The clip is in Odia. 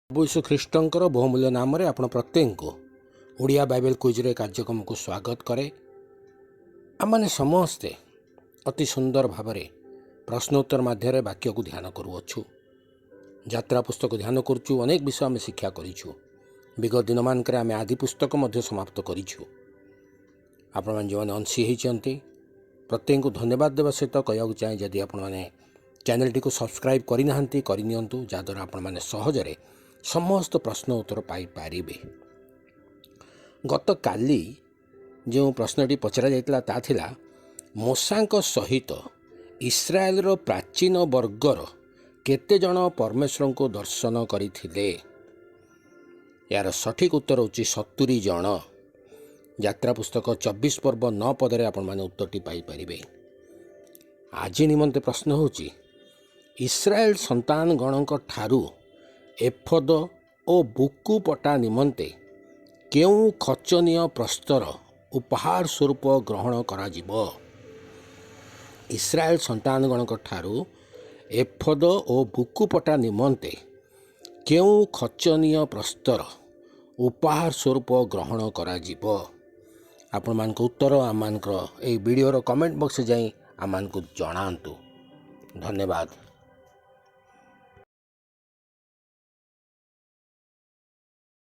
ପ୍ରଭୁ ଯୀଶୁ ଖ୍ରୀଷ୍ଟଙ୍କର ବହୁମୂଲ୍ୟ ନାମରେ ଆପଣ ପ୍ରତ୍ୟେକଙ୍କୁ ଓଡ଼ିଆ ବାଇବେଲ କୁଇଜ୍ର କାର୍ଯ୍ୟକ୍ରମକୁ ସ୍ୱାଗତ କରେ। ଆମମାନେ ସମସ୍ତେ ଅତି ସୁନ୍ଦର ଭାବରେ ପ୍ରଶ୍ନୋତ୍ତର ମାଧ୍ୟମରେ ବାକ୍ୟକୁ ଧ୍ୟାନ କରୁଅଛୁ। ଯାତ୍ରା ପୁସ୍ତକ ଧ୍ୟାନ କରୁଛୁ। ଅନେକ ବିଷୟ ଆମେ ଶିକ୍ଷା କରିଛୁ। ବିଗତ ଦିନମାନଙ୍କରେ ଆମେ ଆଦି ପୁସ୍ତକ ମଧ୍ୟ ସମାପ୍ତ କରିଛୁ। ଆପଣମାନେ ଯେଉଁମାନେ ଅଂଶୀ ହେଇଛନ୍ତି, ପ୍ରତ୍ୟେକଙ୍କୁ ଧନ୍ୟବାଦ ଦେବା ସହିତ କହିବାକୁ ଚାହେଁ, ଯଦି ଆପଣମାନେ ଚ୍ୟାନେଲଟିକୁ ସବସ୍କ୍ରାଇବ୍ କରିନାହାନ୍ତି, କରିନିଅନ୍ତୁ, ଯାହାଦ୍ୱାରା ଆପଣମାନେ ସହଜରେ ସମସ୍ତ ପ୍ରଶ୍ନ ଉତ୍ତର ପାଇପାରିବେ। ଗତକାଲି ଯେଉଁ ପ୍ରଶ୍ନଟି ପଚରା ଯାଇଥିଲା, ତାହା ଥିଲା, ମୋଶାଙ୍କ ସହିତ ଇସ୍ରାଏଲର ପ୍ରାଚୀନ ବର୍ଗର କେତେଜଣ ପରମେଶ୍ୱରଙ୍କୁ ଦର୍ଶନ କରିଥିଲେ? ଏହାର ସଠିକ୍ ଉତ୍ତର ହେଉଛି 70 ଜଣ। ଯାତ୍ରା ପୁସ୍ତକ 24 ପର୍ବ 9 ପଦରେ ଆପଣମାନେ ଉତ୍ତରଟି ପାଇପାରିବେ। ଆଜି ନିମନ୍ତେ ପ୍ରଶ୍ନ ହେଉଛି, ଇସ୍ରାଏଲ ସନ୍ତାନଗଣଙ୍କ ଠାରୁ ଏଫଦ ଓ ବୁକୁ ପଟା ନିମନ୍ତେ କେଉଁ ଖର୍ଚ୍ଚନୀୟ ପ୍ରସ୍ତର ଉପହାର ସ୍ୱରୂପ ଗ୍ରହଣ କରାଯିବ? ଇସ୍ରାଏଲ ସନ୍ତାନଗଣଙ୍କ ଠାରୁ ଏଫଦ ଓ ବୁକୁ ପଟା ନିମନ୍ତେ କେଉଁ ଖର୍ଚ୍ଚନୀୟ ପ୍ରସ୍ତର ଉପହାର ସ୍ୱରୂପ ଗ୍ରହଣ କରାଯିବ? ଆପଣମାନଙ୍କ ଉତ୍ତର ଆମମାନଙ୍କର ଏହି ଭିଡ଼ିଓର କମେଣ୍ଟ ବକ୍ସରେ ଯାଇ ଆମମାନଙ୍କୁ ଜଣାନ୍ତୁ। ଧନ୍ୟବାଦ।